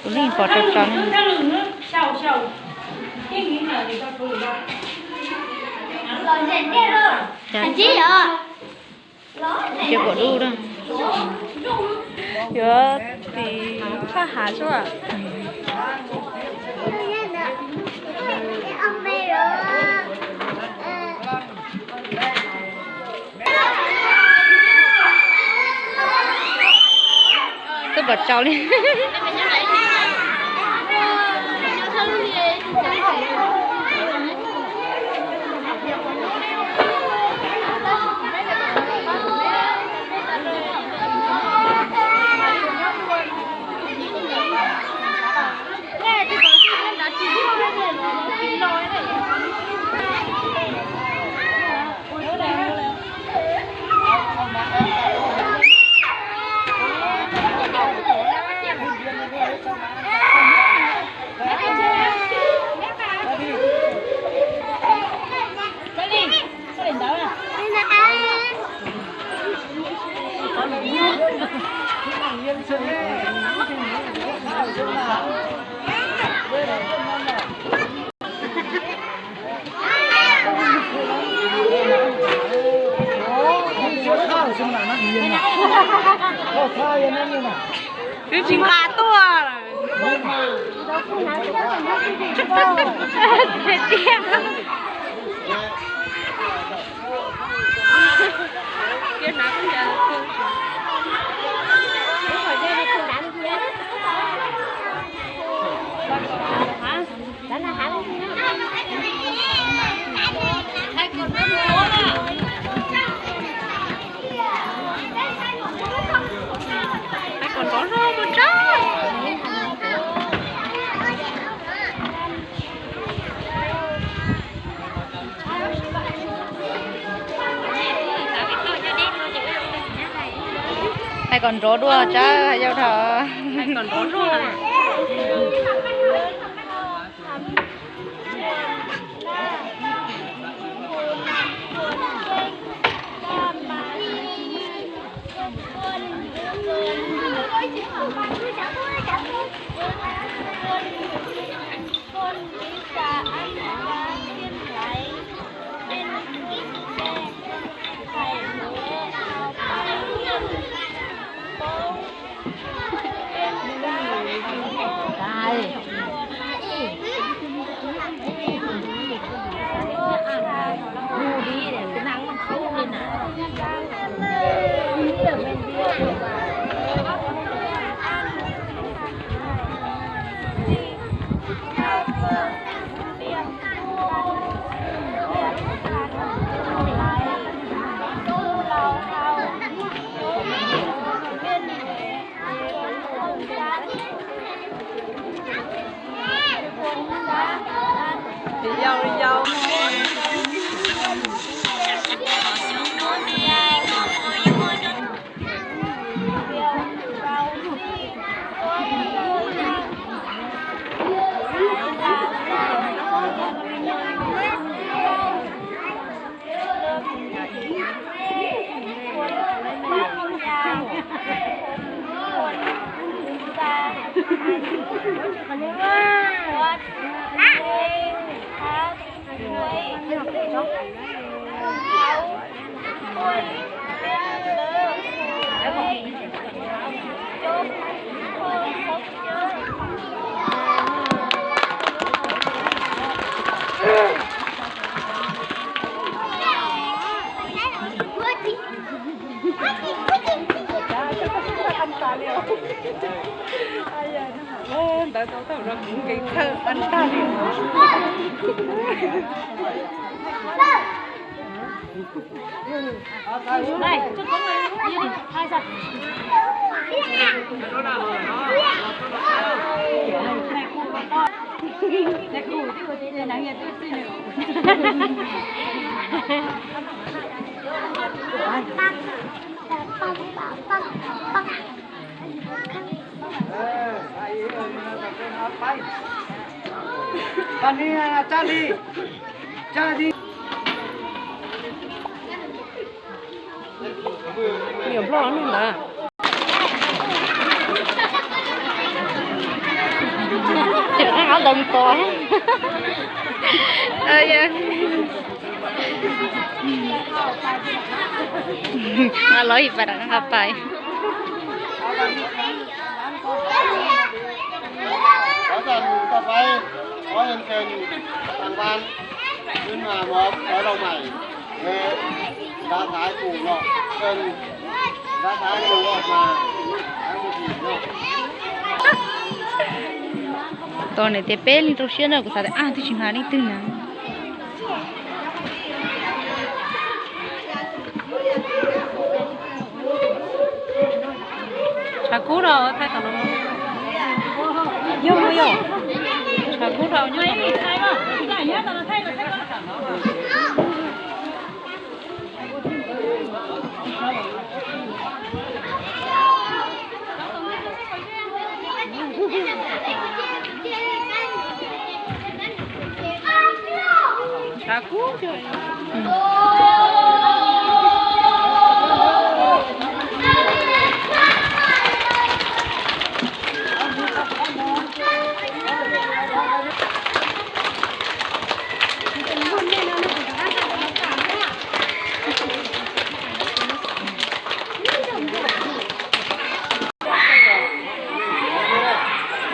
Tus neeg pom tau tau ne. Cov pom dub da. Yuav tis phaj hav xwb. Twb pom tsaus li. Twb tsis nqa tuaj lawm. Tiag. Hais kom nrov dua tsawv yau dhau. Ntawd tau tau rau kuv nkees thawj an tag li. Niam nplog hnub ntawd. Too to. Nqa los ib pas rau nqa pais. Có gia đình có váy, có lên kênh, tặng van, nhưng mà một ở đâu mày, về, đã thái củ nọ, kênh, đã thái củ nọ mà, ăn một tỷ nọ. Tos nws tias peb leeg rau siab na, kuv xav tias ab twb tsis hnav leej twg na. Tshav kub rau thaij tom no. Yog yog. Tshav kub rau nyob tom no. Tshav kub.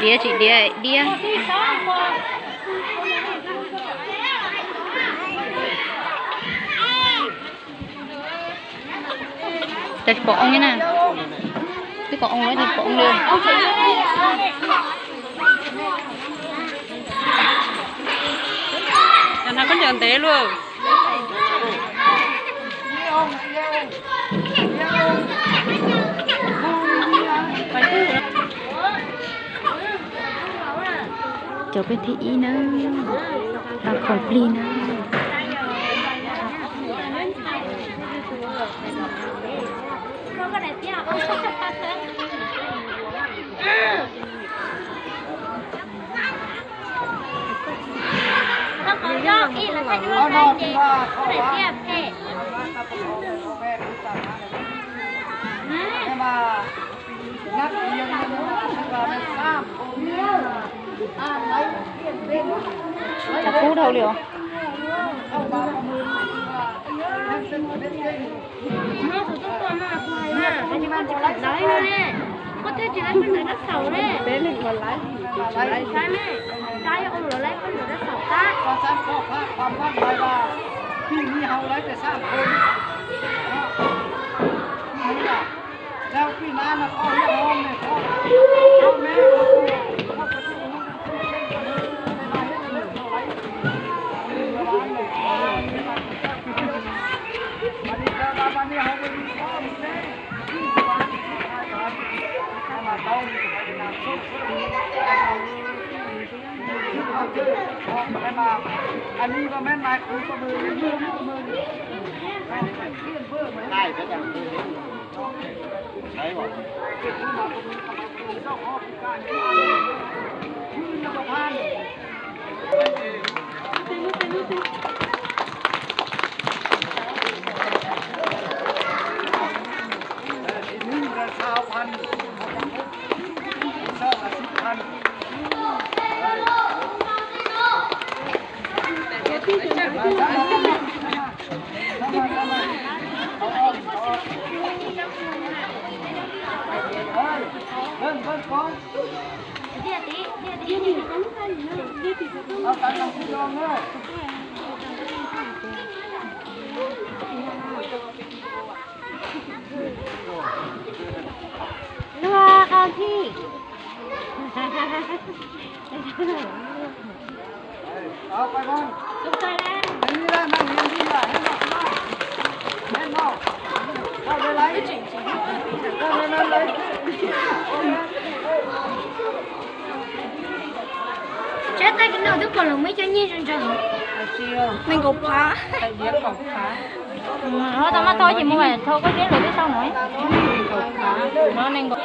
Diav tsis diav, diav. Cov tsis pom oo li na. Twb pom oo lawm, tsis pom oo li. Cov no khaub ncaws ntev luaj. Cov peb thib ib na, tau khoom plig na. Cov kub dhau li os. Nyob tus tub tuaj no kuv hais na, hais tias koj tsis kam laiv no ne, koj thiaj tsis laiv peb ntawm dab xaum ne. Saib ne, Tsab yuav ua luam laiv peb ntawm dab xaum tab. Luag qau thij. Tsab tag kis no twb pom lawv muaj ib co nyiaj zoo nraug. Nees nkaum phav. Tau maj tau ces mus thau koj zeb lawv twb tau no. No nees nkaum.